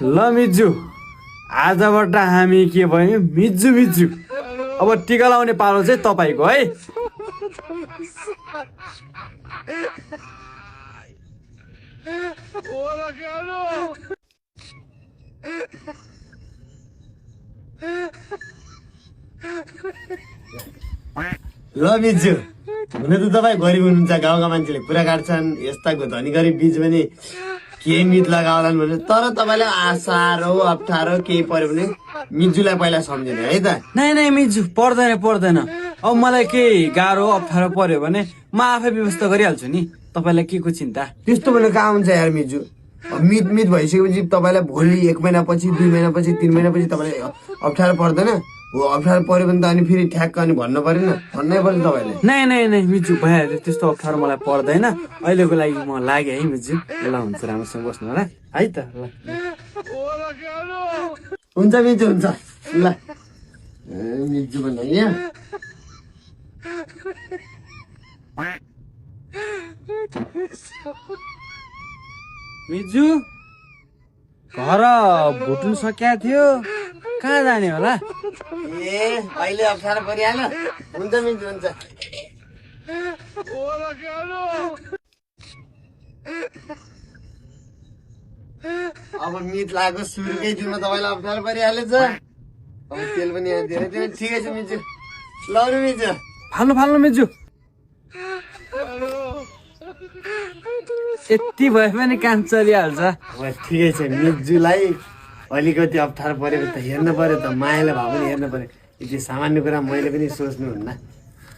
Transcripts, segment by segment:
ल मिजु, आजबाट हामी के भयो मिजु मिजु। अब टिका लाउने पालो चाहिँ तपाईको है। ल मिजु, हुन त तपाईँ गरिब हुनुहुन्छ, गाउँका मान्छेले कुरा काट्छन्, यस्ता धनी गरिब बिच पनि केही मित लगाउलान् भनेर। तर तपाईँलाई साह्रो अप्ठ्यारो केही पर्यो भने मिजुलाई पहिला सम्झिने है त। नै मिजु, पर्दैन। अब मलाई केही गाह्रो अप्ठ्यारो पर्यो भने म आफै व्यवस्था गरिहाल्छु नि। तपाईँलाई के को चिन्ता? त्यस्तो भने कहाँ हुन्छ यार मिजु। मित भइसकेपछि तपाईँलाई भोलि 1 महिनापछि 2 महिनापछि 3 महिनापछि तपाईँलाई अप्ठ्यारो पर्दैन? हो, अप्ठ्यारो पर्यो भने त अनि फेरि ठ्याक्क अनि भन्नु परेन, भन्नै पर्छ तपाईँले। नै मिजु, भइहाल्यो, त्यस्तो अप्ठ्यारो मलाई पर्दैन। अहिलेको लागि म लागेँ है मिजु। ल हुन्छ, राम्रोसँग बस्नु होला है त। ल हुन्छ मिजु, हुन्छ। ल मिजु भन्नु यहाँ मिजु, घर भुट्नु सकिया थियो, कहाँ जाने होला? ए अहिले अप्ठ्यारो परिहाल्यो। हुन्छ मिजु, हुन्छ। अब मित लागेको सुरुकै दिनमा तपाईँलाई अप्ठ्यारो परिहालेछ। अब तेल पनि यहाँ धेरै दिन। ठिकै छ मिजु, लौनु मिजु। फाल्नु मिजु। यति भए पनि काम चलिहाल्छ। ठिकै छ, मिजुलाई अलिकति अप्ठ्यारो पऱ्यो भने त हेर्नु पर्यो त, मायाले भए पनि हेर्नु पर्यो। यति सामान्य कुरा मैले पनि सोच्नुहुन्न।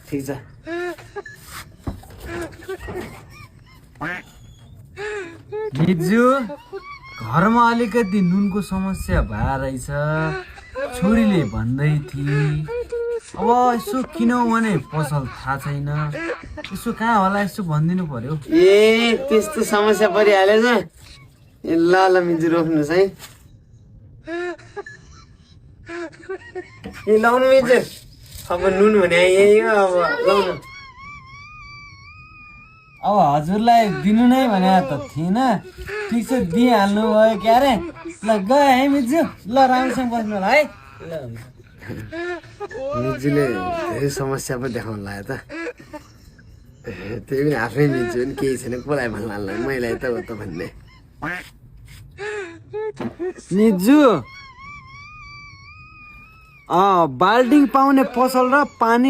ठिक छ। मिजु, घरमा अलिकति नुनको समस्या भएर रहेछ, छोरीले भन्दै थिए। अब यसो किन भने पसल थाहा छैन, यसो कहाँ होला यसो भनिदिनु पर्यो। ए त्यस्तो समस्या परिहालेछ। ए ल मिजु, रोक्नुहोस् है। ए लाउनु मिजु, अब नुन भने यही हो। अब लाउनु। अब हजुरलाई दिनु नै भने त थिएन, ठिक छ दिइहाल्नु भयो क्या रे। ल गए है मिजु, ल राम्रोसँग बस्नु होला है। ल मिजुले धेरै समस्या पो देखाउनु लाग्यो त। त्यही पनि आफ्नै मिजु पनि केही छैन, कसलाई भन्ला मैलाई त हो त भन्ने। मिजु, बाल्टिङ पाउने पसल र पानी